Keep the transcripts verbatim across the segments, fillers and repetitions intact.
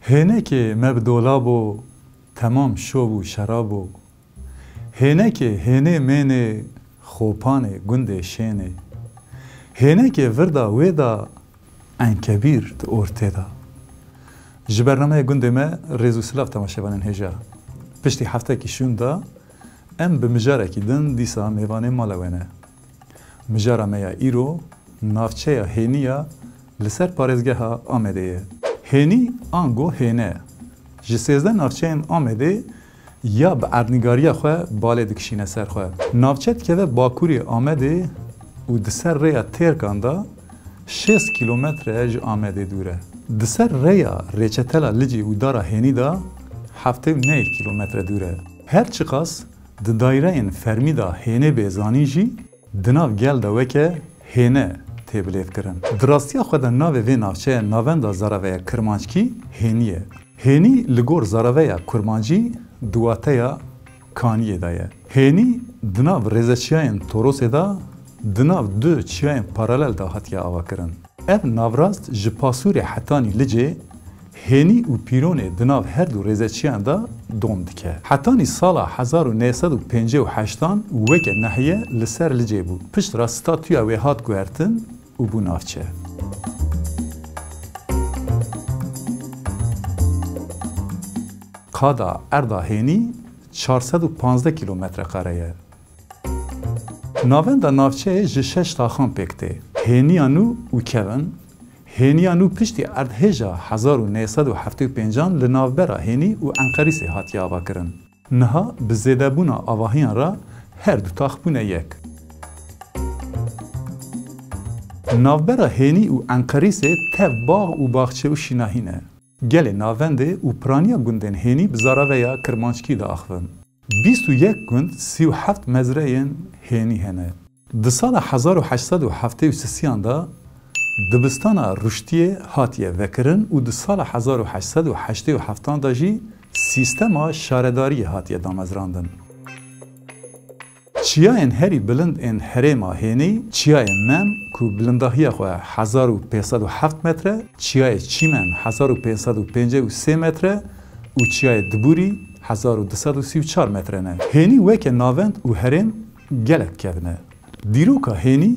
Hênekê me bi dolabo, temam şov û şerabo. Hênekê hênê mênê, xopanê gundê şênê. Hênekê virda wê da, enkebîr di ortê da. Ji bernameya gundê me rêz û silav temaşevanên hêja. Piştî heftekî şûn da em bi mijarekî din dîsa mêvanê mala we ne. Mijara me ya îro navçeya Hênî ya li ser parêzgeha Amedê ye. Hênî ango Hêne ji sêzdeh navçeyên Amedê ya bi erdnîgariya xwe balê dikişîne ser xwe. Navçe dikeve bakurê Amedê û di ser rêya Têrkan de şêst kîlometre ji Amedê dûr e. Di ser rêya Rêçetela Licê û Dara Hênî de heftê û neh kîlometre dûr e. Her çiqas di daîreyên fermî de Hênê bê zanîn jî, di nav gel de weke Hêne tê bilêvkirin. Di rastiya xwe de navê vê navçeya navenda zaraveya Kirmanckî Hênî ye. Hênî li gor zaraveya Kurmancî di wateya kaniyê de ye. Hênî di nav rêzeçiyayên Torosê de di nav du çiyayên paralel de hatiye avakirin. Ev navrast ji Pasûrê hetanî Licê, Hênî û Pîronê di nav her du rêzeçiyan de dom dike. Hetanî sala hezar û neh sed û pêncî û heştan weke nahiye li ser Licê bû. Pişt re statûya wê hat guhertin û bû navçe. Qada erda Hênî çar sed û panzdeh kîlometre kare ye. Navenda navçeyê ji şeş taxan pêk tê. Hêniya nû û kevin. Hêniya nû piştî erdhêja hezar û neh sed û heftê û pêncan li navbera Hênî û Enqerîsê hatiye avakirin. Niha bi zêdebûna avahiyan re her du tax bûne yek. Navbera Hênî û Enqerîsê tev bax û baxçe û şînahî ne. Gelê navendê û piraniya gundên Hênî bi zaraveya Kirmanckî diaxivin. Bîst û yek gund, sî û heft mezreyên Hênî hene. Di sala hezar û heşt sed û heftê û sisiyan de dibistana Ruştiyê hatiye vekirin û di sala hezar û heşt sed û heştê û heftan de jî sîstema şaredariyê hatiye damezrandin. Çiyayên herî bilind ên herêma Hênî, Çiyayê Mem ku bilindahiya xwe hezar û pênc sed û heft metre, Çiyayê Çîmen hezar û pênc sed û pêncî û sê metre û Çiyayê Dibûrî hezar û du sed û sî û çar metre ne. Hênî weke navend û herêm gelek kevn e. Dîroka Hênî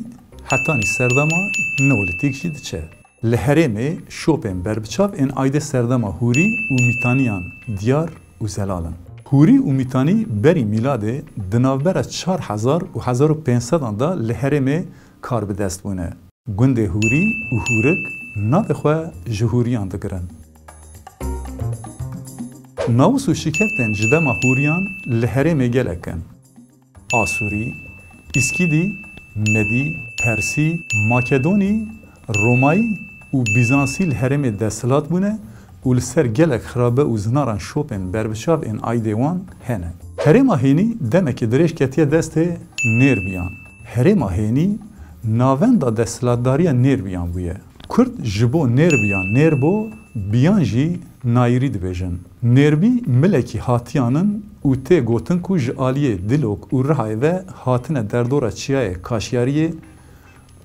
hetanî serdema Neolîtîk jî diçe. Li herêmê şopên berbiçav ên aydê serdema hûrî û mîtaniyan diyar û zelal in. Hûrî û mîtanî berî mîladê di navbera çar hezar û hezar û pênc sedan de li herêmê karbidest bûne. Gundê Hûrî û Hûrik navê xwe ji Hûriyan digirin. Navûs û şikeftên ji dema Hûriyan li herêmê gelek in. Asûrî, Îskîdî, Medî, Persî, Makedonî, Romayî û Bîzansî li herêmê desthilat bûne û li ser gelek xirabe û zinaran şopên berbiçav ên aîdê wan hene. Herêma Hênî demekê dirêj ketiye destê Nêrbiyan. Herêma Hênî navenda desthilatdariya Nêrbiyan bûye. Kurd ji bo Nêrbiyan Nêrbo, Biyan jî Nayirî dibêjin. Nêrbî milekî hatiyan in û tê gotin ku ji aliyê Dilok û Rihayê ve hatine derdora çiyayê Kaşyariyê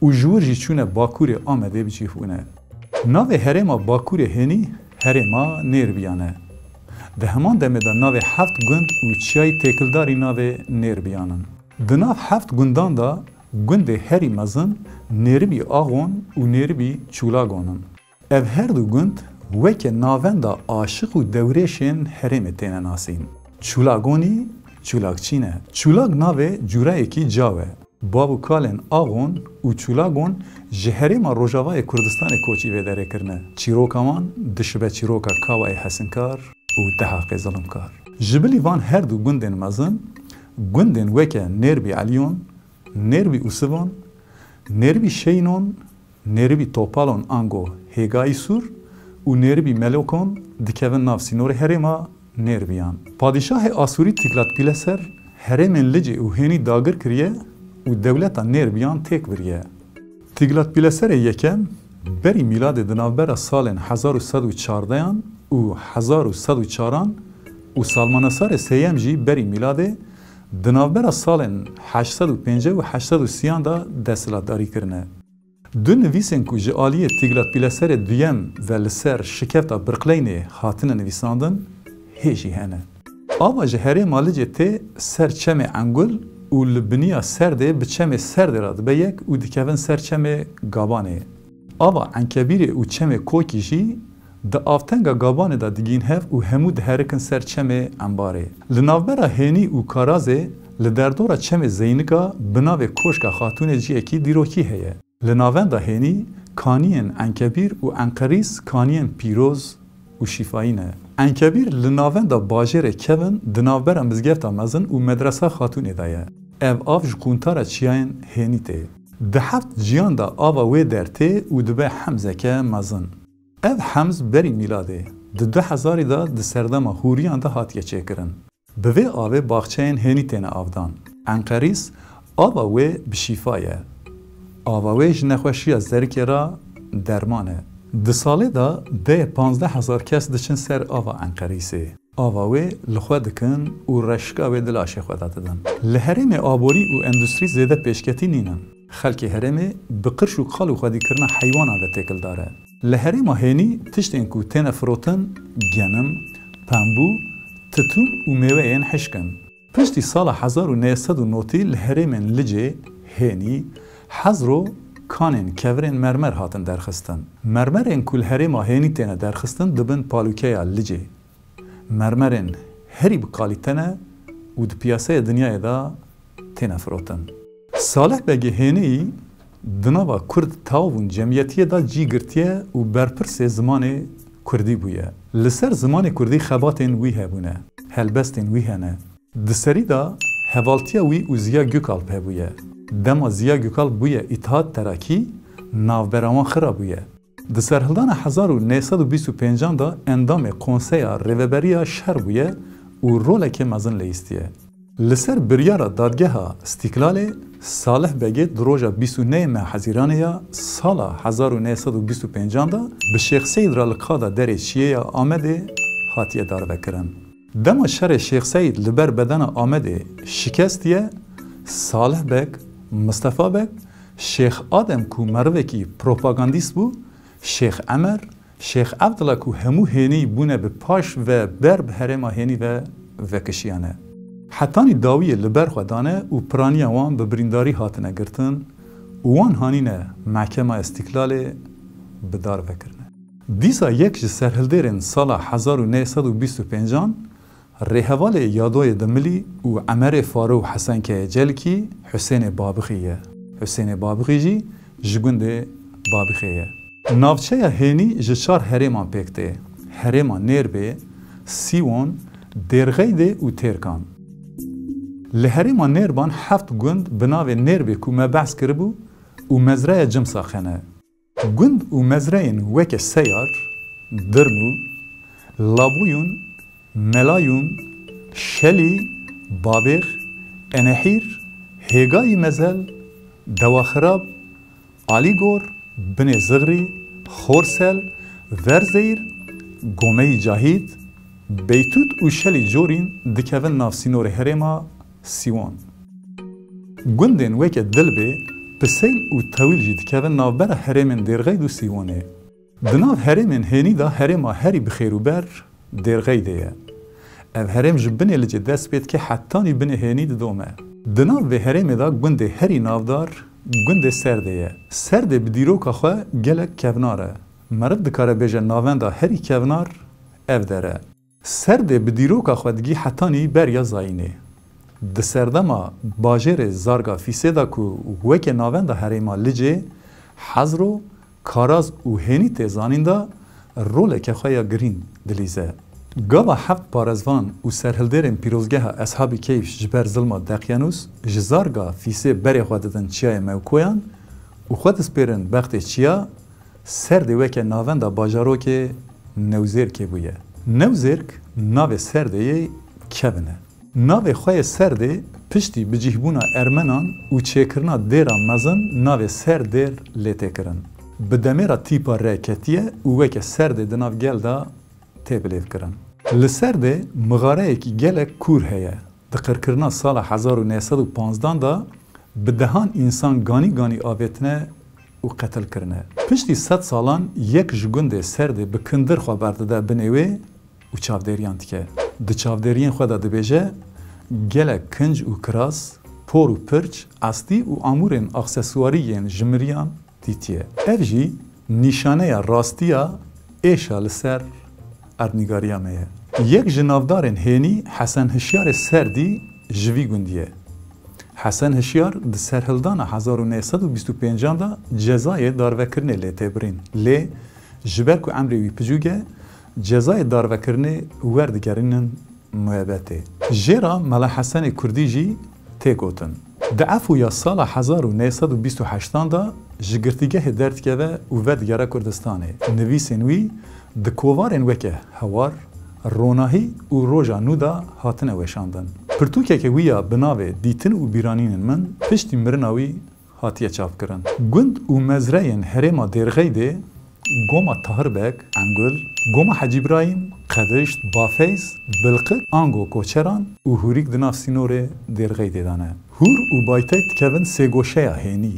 û ji wir jî çûne bakurê Amedê bi cih bûne. Navê herêma bakurê Hênî herêma Nêrbiyan e. Di heman demê de navê heft gund û çiyayî têkildarî navê Nêrbiyan in. Di nav heft gundan de gundê herî mezin Nêribî Axon û Nêribî Çûlagon in. Ev her du gund weke navenda aşiq û dewrêşên herêmê têne nasîn. Çûlagonî Çûlakçî ne. Çûlag navê cûrayekî caw e. Bav û kalên Axon û Çûlagon ji herêma rojavayê Kurdistanê koçî vê derê kirine. Çîroka wan dişibe çîroka Kawayê Hesinkar û Dehaqê Zilimkar. Ji bilî van her du gundên mezin, gundên weke Nêrbî Elîyon, Nêrbî Ûsivon, Nêrbî Şeynon, Nêribî Topalon ango Hêgayî Sûr û Nêribî Melokon dikevin nav sînorê herêma Nêrbiyan. Padîşahê Asûrî Tîglatpîleser herêmên Licê û Hênî dagir kiriye û dewleta Nêrbiyan têk biriye. Tîglatpîleserê yekem berî mîladê di navbera salên hezar û sed û çardeyan û hezar û sed û çaran û Salmanesarê sêyem jî berî mîladê di navbera salên heşt sed û pêncî û heşt sed û sîyan de desthilatdarî kirine. Du nivîsên ku ji aliyê Tîglatpîleserê Duyem ve li ser şikefta Birqleynê hatine nivîsandin, hê jî hene. Ava ji herêma Licê tê ser çemê Engul û li biniya Serdê bi çemê Serdê re dibe yek û dikevin ser çemê Gabanê. Ava Enkebîrê û çemê Kokî jî di avtenga Gabanê de digihîn hev û hemû diherikin ser çemê Embarê. Li navbera Hênî û Karazê li derdora çemê Zeynika bi navê Koşka Xatûnê ciyekî dîrokî heye. Li navenda Hênî kaniyên Enkebîr û Enqerîs kaniyên pîroz û şîfayî ne. Enkebîr li navenda bajêrê kevin di navbera Mizgefta Mezin û Medresa Xatûnê de ye. Ev av ji quntara çiyayên Hênî tê. Di heft ciyan de ava wê der tê û dibe hemzeke mezin. Ev hemz berî mîladê di du hezarî de di serdema Hûriyan de hatiye çêkirin. Bi vê avê baxçeyên Hênî têne avdan. Enqerîs ava wê bi şîfa ye. Ava wê ji nexweşiya zerikê re derman e. Di salê de deyê panzdeh hezar kes diçin ser ava Enqerîsê. Ava wê li xwe dikin û reşika wê di laşê xwe de didin. Li herêmê aborî û endustrî zêde pêşketî nînin. Xelkê herêmê bi qirş û qal û xwedîkirina heywanan ve têkildar e. Li herêma Hênî tiştên ku têne firotin genim, pembû, titûn û mêweyên hişk in. Piştî sala hezar û neh sed û notî li herêmên Licê, Hênî, Hezro kanên kevirên mermer hatin derxistin. Mermerên ku li herêma Hênî têne derxistin dibin palûkeya Licê. Mermerên herî bi kalîte ne û di piyaseyê dinyayê de têne firotin. Salih Begê Hênî di nava Kurd taw bûn cemiyetiyê de cî girtiye û berpirsê zimanê Kurdî bûye. Li ser zimanê Kurdî xebatên wî hebûne, helbestên wî hene. Di serî de hevaltiya wî û Ziya Gökalp hebûye. Dema Ziya Gökalp bûye Îtihat Terakî, navbera wan xira bûye. Di serhildana hezar û neh sed û bîst û pêncan de endamê Konseya Rêveberiya Şer bûye û roleke mezin leyîstiye. Li ser biryara Dadgeha Îstîklalê, Salih Begê di roja bîst û neh meha Hezîranê ya sala hezar û neh sed û bîst û pêncan de bi Şêx Seîd re li qada derê çiyê ya Amedê hatiye darvekirin. Dema şerê Şêx Seîd li ber bedena Amedê şikestiye, Salih Beg, Mistefa Beg, Şêx Adem ku merivekî propagandîst bû, Şêx Emer, Şêx Evdila ku hemû Hênî bûne bi paş ve ber bi herêma Hênî ve vekişiyane. Hetanî dawiyê li ber xwe dane û piraniya wan bi birîndarî hatine girtin û wan hanîne Mehkema Îstîklalê bi dar vekirine. Dîsa yek ji serhildêrên sala hezar û neh sed û bîst û pêncan, rêhevalê Yadoyê Dimilî û Emerê Faro û Hesenkeyê Celikî Husênê Babixî ye. Husênê Babixî jî ji gundê Babixê ye. Navçeya Hênî ji çar herêman pêk tê. Herêma Nêrbê, Sîwon, Dêrxeydê û Têrkan. Li herêma Nêrban heft gund bi navê Nêrbê ku me behs kiribû û mezraya Cimsax hene. Gund û mezreyên weke Seyar, Dirnû, Labûyûn, Melayûn, Şelî, Babêx, Enehîr, Hêgayî Mezel, Dewaxirab, Alîgor, Binê Zixrî, Xorsel, Verzeyr, Gomeyî Cahîd, Beytût û Şelî Corîn dikevin nav sînorê herêma Sîwon. Gundên weke Dilbê, Piseyl û Tewîl jî dikevin navbera herêmên Dêrxeyd û Sîwonê. Di nav herêmên Hênî de herêma herî bi xêrûber Dêrxeydê ye. Ev herêm ji binê Licê dest pê dike hetanî binê Hênî didome. Di nav vê herêmê de gundê herî navdar gundê Serdê ye. Serdê bi dîroka xwe gelek kevnar e. Meriv dikare bêje navenda herî kevnar ev der e. Serdê bi dîroka xwe digî hetanî beriya zayînê. Di serdema bajêrê Zarga Fîsê de ku weke navenda herêma Licê, Hezro, Karaz û Hênî tê zanîn de roleke xwe ya girîng dilîze. Gava heft parezvan û serhildêrên pîrozgeha Eshabî Keyf ji ber zilma Deqyanûs ji Zarga Fîsê berê xwe didin çiyayê Mewkoyan û xwe dispêrin bextê çiya, Serdê weke navenda bajarokê Newzêrkê bûye. Newzêrk navê Serdê yê kevin e. Navê xwe yê Serdê piştî bicîhbûna Ermenan û çêkirina dêra mezin navê Serdêr lê tê kirin. Bi demê re tîpa re ketiye û weke Serdê di nav gel de tê bilêvkirin. Li Serdê mixareyekî gelek kûr heye. Di qirkirina sala hezar û neh sed û panzdan de bi dehan însan ganî ganî avêtine û qetil kirine. Piştî sed salan yek ji gundê Serdê bi kindir xwe berdide binê wê û çavdêriyan dike. Di çavdêriyên xwe de dibêje, gelek kinc û kiras, por û pirç, estî û amûrên aksesuarî yên jimiriyan dîtiye. Ev jî nîşaneya rastiya êşa li ser erdnîgariya me ye. Yek ji navdarên hênî Hesen Hişyarê Serdî ji vî gundî ye. Hesen Hişyar di serhildana hezar û neh sed û bîst û pêncan de cezayê darvekirinê lê tê birîn. Lê ji ber ku emrê wî piçûk e, cezayê darvekirinê werdigerînin muebetê. Jêra Mela Hesenê Kurdî jî tê gotin. Di efûya sala hezar û neh sed û bîst û heştan de ji girtîgehê derdikeve û vedigere Kurdistanê. Nivîsên wî di kovarên weke Hewar, Ronahî û Roja Nû de hatine weşandin. Pirtûkeke wî ya bi navê Dîtin û Bîranînên Min piştî mirina wî hatiye çapkirin. Gund û mezreyên herêma Dêrxeydê, Goma Tahir Beg, Engul, Goma Hecî Îbrahîm, Qedişt, Bafeyz, Bilqik, ango Koçeran û Hûrîk di nav sînorê Dêrxeydê de ne. Hûr û Baytey dikevin sêgoşeya hênî,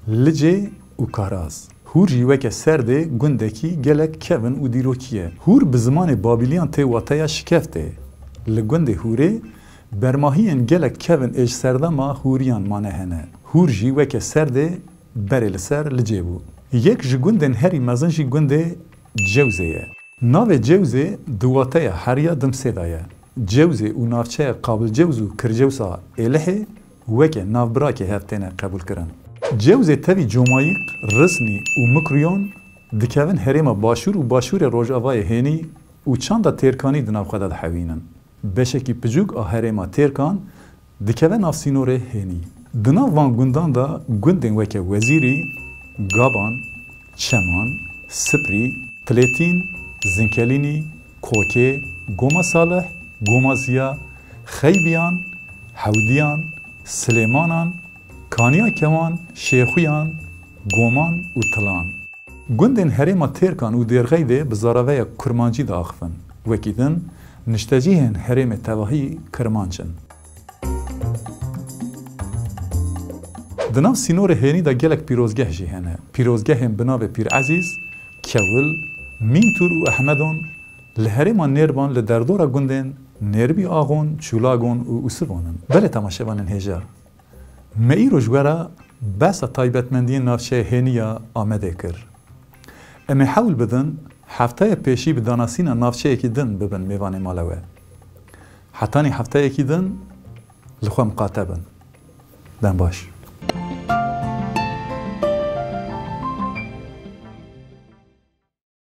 Licê û Karaz. Hûr jî weke Serdê gundekî gelek kevin û dîrokî ye. Hûr bi zimanê Babîliyan tê wateya şikeftê. Li gundê Hûrê bermahiyên gelek kevin ê ji serdema Hûriyan mane hene. Hûr jî weke Serdê berê li ser Licê bû. Yek ji gundên herî mezin jî gundê Cewzê ye. Navê Cewzê di wateya heriya Dimsê de ye. Cewzê û navçeya Qabilcewz û Kircewsa Êlihê weke navbirakê hev têne qebûlkirin. Cewzê tevî Comayîq, Risnî û Mikrûyon dikevin herêma Başûr û Başûrê Rojavayê Hênî û çanda Têrkanî di nav xwe de dihewînin. Beşekî piçûk a herêma Têrkan dikeve nav sînorê hênî. Di nav van gundan de gundên weke Wezîrî, Gaban, Çeman, Siprî, Tilêtîn, Zinkelînî, Kokê, Goma Salih, Goma Ziya, Xeybiyan, Hewdiyan, Silêmanan, Kaniya Kewan, Şêxuyan, Goman û Tilan. Gundên herêma Têrkan û Dêrxeydê bi zaraveya kurmancî diaxivin. Wekî din, niştecihên herêmê tevahî kirmanc in. Di nav sînorê hênî de gelek pîrozgeh jî hene. Pîrozgehên bi navê Pîr Ezîz, Kewil, Mîntûr û Ehmedon li herêma Nêrban li derdora gundên Nêrbî Axon, Çûlagon û Usivon in. Belê temaşevanên hêja. Me îro ji we re behsa taybetmendiyên navçeya hênî ya Amedê kir. Em ê hewl bidin heftaya pêşî bi danasîna navçeyekî din bibin mêvanê mala we. Hetanî heftayekî din li xwe miqate bin. Dem baş.